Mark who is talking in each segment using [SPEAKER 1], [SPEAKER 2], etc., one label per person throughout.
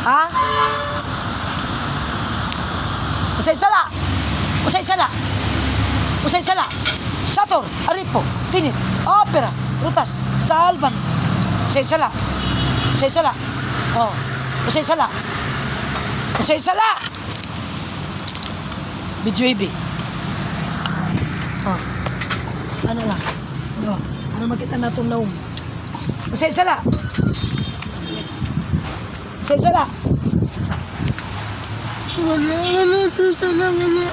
[SPEAKER 1] Ha? Usay sala! Usay sala! Usay sala! Sator, Aripo, Tinit, Opera, Rutas, Salvan. Usay sala! Usay sala! Oh. Usay sala! Usay sala! Video AB. Oh. Ano lang? Oh. Ano makita na itong naum? Usay sala! Usay sala!
[SPEAKER 2] Wala, wala, sasala, wala.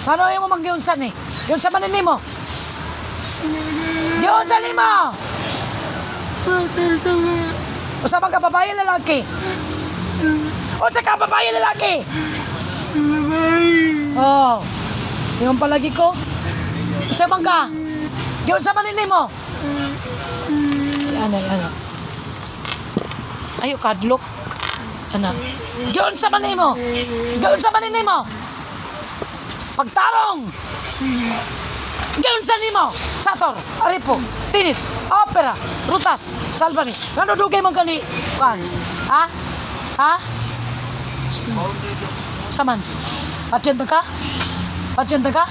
[SPEAKER 1] Ano yung manggiunsan eh? Giunsa man nimo? Giunsa nimo?
[SPEAKER 2] Sasala.
[SPEAKER 1] Usa man ka babae lalaki? Unsa ka babae lalaki?
[SPEAKER 2] Babae.
[SPEAKER 1] Oh. Yung palagi ko. Usa man ka? Giunsa man nimo? Ano, ano. Ayo kadlok. Ana. Giunsa man nimo? Giunsa man nimo? Pagtarong. Giunsa nimo? Sator, Aripo, Tinit, Opera, Rutas, Salvami. Ngano dugay man kani? Kan? Ha? Ha? Saman? Patyon ka? Patyon ka?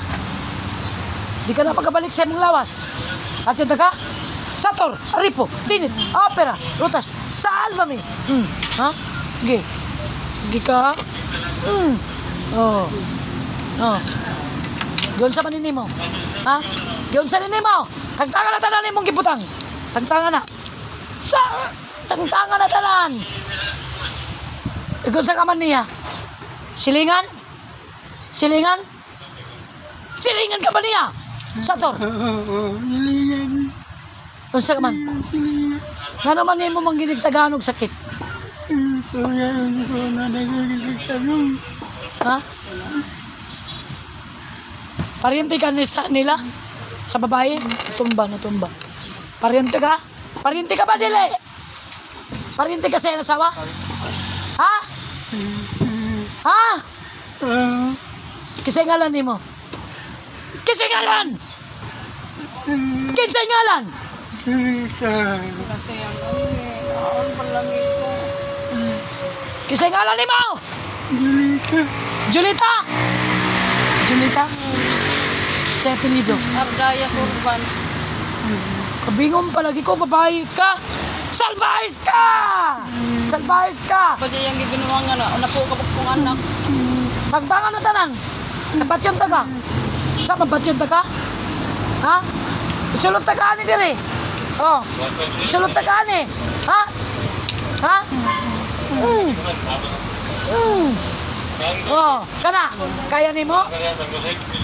[SPEAKER 1] Di ka na pagkabalik sa imong lawas. Patyon ka? Sator, Aripo, Tinit, Opera, Rutas, Salvami. Ha? Gi. Gi ka? Oh. Oh. Giunsa man nimo? Ha? Giunsa nimo? Tangtangan na tanan nimong gibutang. Tangtangan na. Sa tangtangan na tanan. Giunsa ka man niya? Silingan? Silingan? Silingan ka ba niya? Sator.
[SPEAKER 2] Oo, silingan.
[SPEAKER 1] Unsa ka man?
[SPEAKER 2] Silingan.
[SPEAKER 1] Ngano man nimo mangginig taganog sakit?
[SPEAKER 2] So, yan, so, na nagigigtagong.
[SPEAKER 1] Ha? Paryente ka ni sa nila? Sa babae? Tumba na tumba. Paryente ka? Paryente ka ba dili? Paryente ka sa iyang asawa? Ha? Ha?
[SPEAKER 2] Ah,
[SPEAKER 1] Kisay ngalan nimo? Kisay ngalan? Kinsay ngalan?
[SPEAKER 2] Sulita.
[SPEAKER 3] Kasi ang ang palagi ko.
[SPEAKER 1] Kisay ngalan nimo?
[SPEAKER 2] Julita.
[SPEAKER 1] Julita? Julita? Sa apelyido.
[SPEAKER 3] Ardaya Surban.
[SPEAKER 1] Kabingom palagi ko, babae ka! Salbahis ka! Salbahis ka!
[SPEAKER 3] Pwede yung gibinuangan na. Una po kabuk kong anak.
[SPEAKER 1] Tagtangan na tanan! Napatyon ta ka! Sa mapatyon ta ka? Ha? Isulot ta ka ani diri! Oh! Isulot ta ka ani! Ha? Ha? Mm. Mm. Oh, kana! Kaya nimo?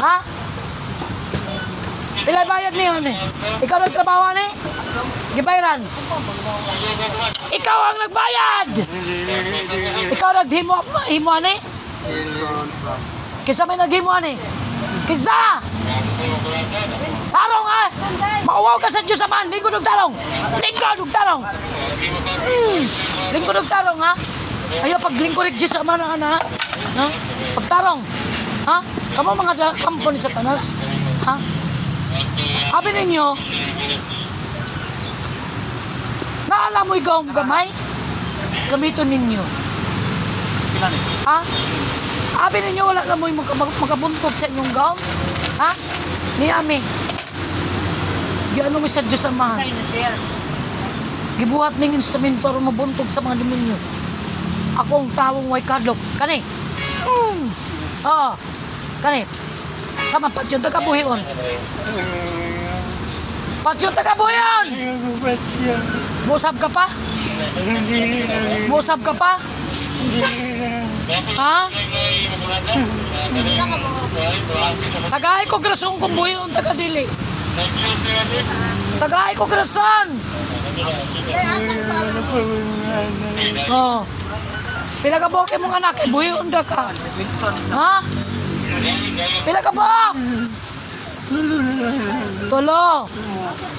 [SPEAKER 1] Ha? Pila bayad niyo ni? Ikaw nagtrabaho ni? Gibayaran. Ikaw ang nagbayad. Ikaw naghimo himo ani? Kinsa may naghimo ani? Kinsa? Tarong ah! Mauwaw ka sa Diyos Amahan. Lingkod og tarong. Lingkod og tarong. Lingkod og tarong ha. Ayaw paglingkod og Diyos Amahan ana ha. Ha? Pagtarong. Ha? Kamo mga kampo ni Satanas. Ha? Abi ninyo, naalam mo ikaw gamay? Gamiton ninyo. Ha? Abi ninyo, wala na mo'y magabuntot sa inyong gawm? Ha? Ni Ami. Giano mo sa Diyos Amahan. Gibuhat ming instrumento aron mabuntog sa mga demonyo. Ako ang tawong way kadlok. Kani. Oo. Kani. Sama patyon ta kabuhion. Patyon ta kabuhion. Musab ka pa? Musab ka pa? Ha? Tagay ko grason kung buhion ta kadili. Tagay ko grason. Oh. Pila ka buok imong anak, eh, buhion ta ka. Ha? Pila ka buok? Tulo.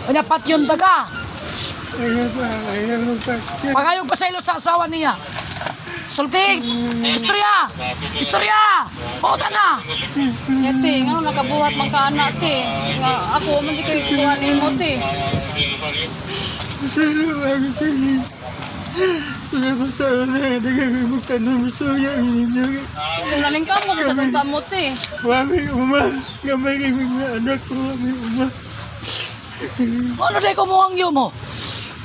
[SPEAKER 1] Unya patyon ta ka. Pagayog pa sa ilo sa asawa niya. Sulti! Istorya! Istorya! Pauta na!
[SPEAKER 3] Ya te, nga nakabuhat man ka anak te. Nga ako man di kay kuha nimo te.
[SPEAKER 2] Wala ba sa una, nagagagmagtanong masuya ninyo.
[SPEAKER 3] Naling ka mo sa tong kamot te.
[SPEAKER 2] Mami, uma, gamay kay mga anak ko, mami, uma.
[SPEAKER 1] Ano day ko mo ang mo?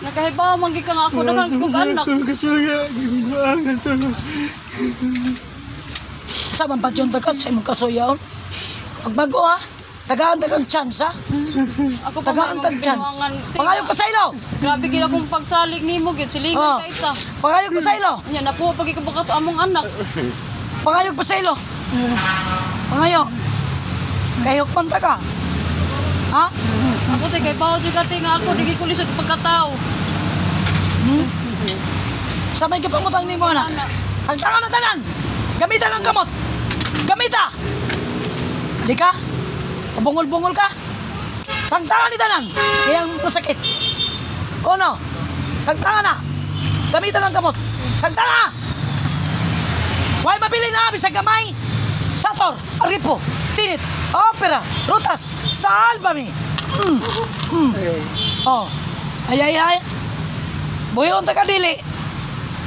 [SPEAKER 3] Nakahibaw man gid ka nga ako daghan kog anak.
[SPEAKER 2] Kung kasuya, gibuangan to.
[SPEAKER 1] Sa man patyon ta ka sa imong kasuyaon. Pagbago ha. Tagaan tagang chance ha.
[SPEAKER 3] Ako pa
[SPEAKER 1] Tagaan
[SPEAKER 3] man
[SPEAKER 1] tag chance.
[SPEAKER 3] ginuangan, te.
[SPEAKER 1] Pangayog pa sa ilo.
[SPEAKER 3] Grabe gid akong pagsalig nimo gid silingan
[SPEAKER 1] Oh.
[SPEAKER 3] ka isa.
[SPEAKER 1] Pangayog pa sa ilo.
[SPEAKER 3] Nya napuha pag ikaw to among anak.
[SPEAKER 1] Pangayog pa sa ilo. Pangayo. Kay hukman ta ka. Ha?
[SPEAKER 3] Ako te kay bawo jud ka te nga ako di ko lisod pagkatao.
[SPEAKER 1] Sa may gipangutang nimo ana.
[SPEAKER 3] Ana.
[SPEAKER 1] Tagtangan na tanan. Gamitan ang gamot. Gamita. Di ka? Pabungol-bungol ka. Tangtangan ni tanan. Kaya ang masakit. O no? Tangtangan na. Gamitan ang gamot. Tangtanga! Why mabili na bisag gamay? Sator, Aripo, Tinit, Opera, Rutas, Salvame. Mm. Oh. Ay ay ay. Buhion ta ka dili.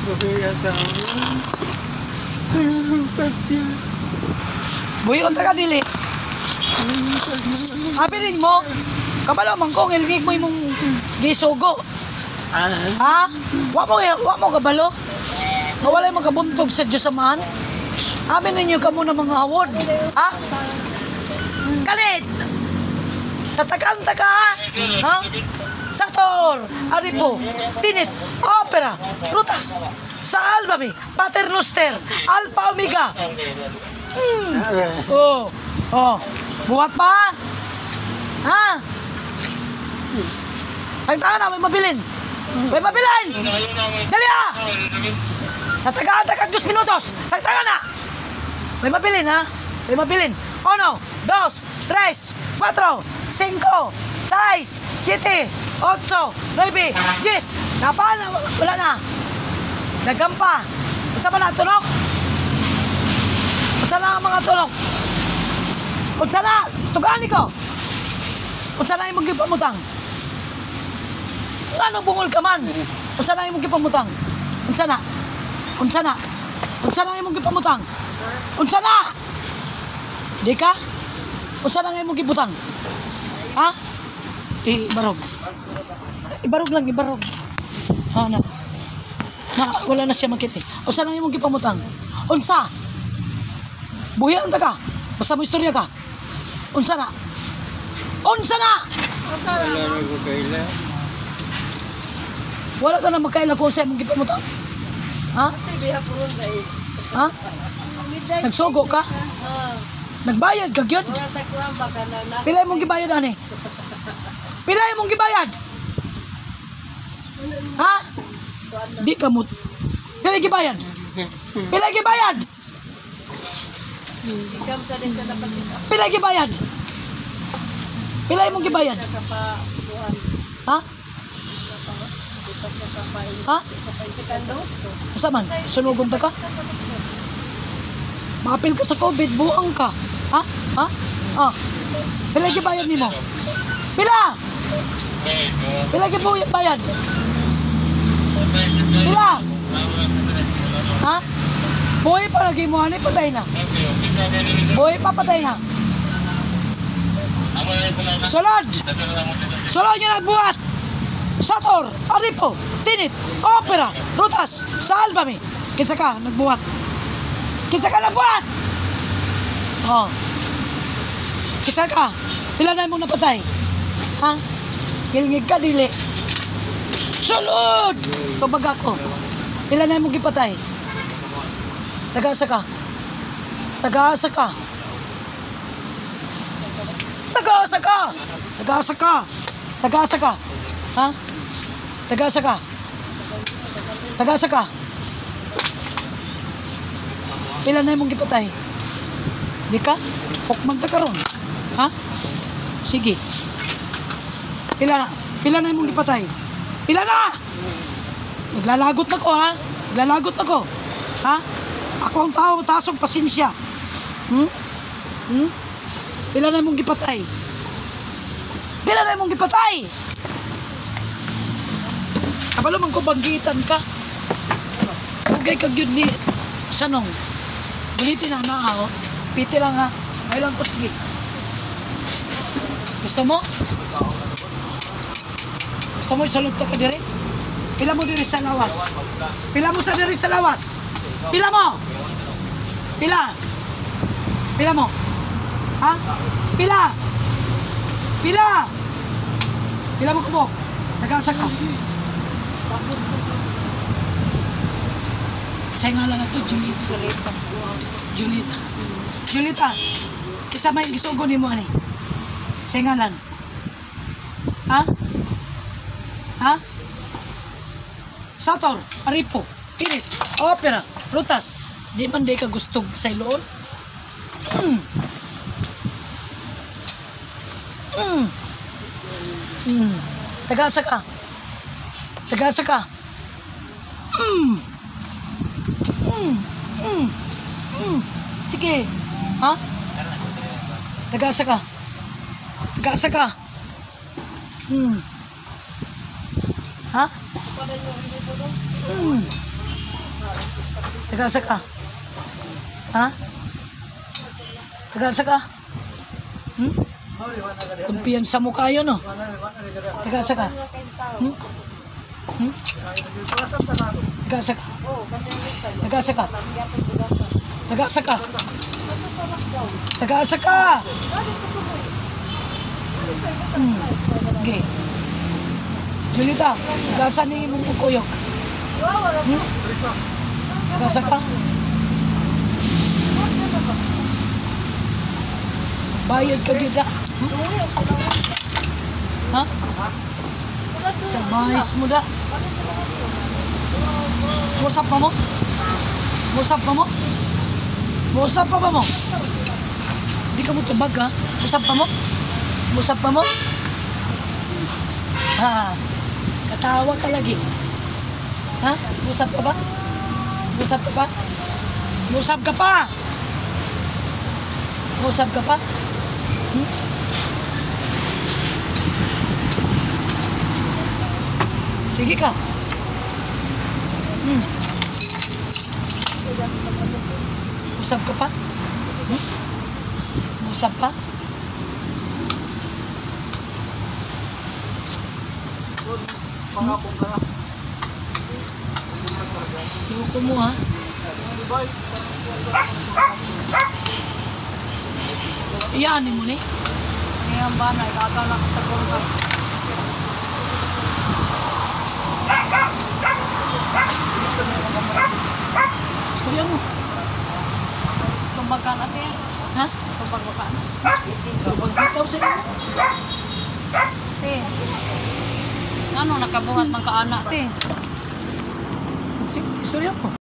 [SPEAKER 2] Bakit ata ako?
[SPEAKER 1] Buhion ta ka dili. Abi rin mo, kabalo man ko ngilgig mo imong gisugo. Ha? Wa mo kabalo? Nga walay makabuntog sa Diyos Amahan? Amin ninyo kamo ng mga award. Ha? Kanit! Tatakan ta ka, ha? Ha? Sator, Aripo, Tinit, Opera, Rutas, Salvame, Pater Noster, Alpha Omega. Mm. Oh, oh. Buhat pa? Ha? Tangtangan na, may mabilin. May mabilin! Dali ah! Tatagaan ta kag 2 minutos. Tagtangan na! May mabilin ha? May mabilin. Uno, dos, tres, cuatro, cinco, seis, siete, otso, nueve, diyes. Napa na, wala na. Nagampa. Usa ba na tunok? Usa na ang mga tunok? Unsa na? Tugaan ko. Unsa na imong gipamutang? Ngano bungol ka man? Unsa na imong gipamutang? Unsa na? Unsa na? Unsa na imong gipamutang? Unsa na? Di ka? Unsa na nga imong gibutang? Ha? Eh, ibarog. Ibarog lang, ibarog. Ha na. Na, wala na siya makita. Unsa na imong gipamutang? Unsa? Buhian ta ka. Basta mo istorya ka. Unsa na? Unsa na?
[SPEAKER 2] Wala na ko kaila.
[SPEAKER 1] Wala ka na makaila kung sa imong gipamutang. Ha? Ha? Nagsugo ka? Nagbayad ka gyud? Pila imong gibayad ani? Pila imong gibayad? Ha? Di ka mo. Pila gibayad? Pila gibayad? Pila gibayad? Pila imong gibayad? Ha? Ha? Asa man? Sunugon ta ka? Maapil ka sa COVID, buang ka. Ha? Ha? Ah. Pila gibayad nimo? Pila? Pila gibayad? Pila? Ha? Buhay pa lagi mo, ani patay na. Buhay pa patay na. Sulod! Sulod nga nagbuhat! Sator, Aripo, Tinit, Opera, Rutas, Salvame. Kinsa ka nagbuhat? Kinsa ka nagbuhat? Oh. Kinsa ka? Pila na imong napatay? Ha? Gilngig ka dili. Sulod! Tubag ako. Pila na imong gipatay? Tagasa ka. Tagasa ka. Tagasa ka! Tagasa ka! Tagasa ka! Ha? Tagasa ka! Tagasa ka! Pila na imong gipatay? Di ka? Hukman ta karon. Ha? Sige. Pila na? Pila na imong gipatay? Pila na? Naglalagot na ko ha? Naglalagot na ko. Ha? Ako ang tao tasog pasensya. Hmm? Hmm? Pila na imong gipatay? Pila na imong gipatay? Kabalo man ko banggitan ka. Tagay kag yun ni Sanong. Gunitin na na oh. Piti lang ha. Ay lang ko sige. Gusto mo? Gusto mo isulod to ka dire? Pila mo diri sa lawas? Pila mo sa diri sa lawas? Pila mo? Pila? Pila mo? Ha? Pila? Pila? Pila mo kubok? Tagasa ka? Sa nga lang ito, Julita. Julita. Julita. Isa may gisugo ni mo ani. Sa ngalan. Ha? Ha? Sator, Aripo, Tinit, Opera, Rutas. Di man di ka gusto sa iloon? Tagasa ka. Tagasa ka. Sige. Ha? Tagasa ka. Tagasa ka. Ha? Tagasa ka. Ha? Tagasa ka. Kumpiyansa mo kayo, no? Tagasa ka. Tagasa ka. Tagasa ka. Tagasa ka. Tagasa ka. Okay. Julita, tagasa ni imong kuyog. Tagasa ka. Bayad ka gyud sa. Ha? Sa bahis mo da. Usap pa mo? Usap pa mo? Usap pa ba mo? Di ka mo tubag ha? Usap pa mo? Usap pa mo? Ha? Katawa ka lagi. Ha? Usap ka ba? Usap ka pa? Usap ka pa! Usap ka pa? Sige ka. Usap ka pa? Usap pa? Loko mo ha? Iyanin mo ni?
[SPEAKER 3] Ngayon ba na? Ikagaw na katagong ka.
[SPEAKER 1] Istorya mo.
[SPEAKER 3] Tumbag ka na siya.
[SPEAKER 1] Ha?
[SPEAKER 3] Tumbag ka na.
[SPEAKER 1] Tumbag bitaw sa'yo.
[SPEAKER 3] Te. Ano, nakabuhat man ka anak, te.
[SPEAKER 1] Sige, istorya mo.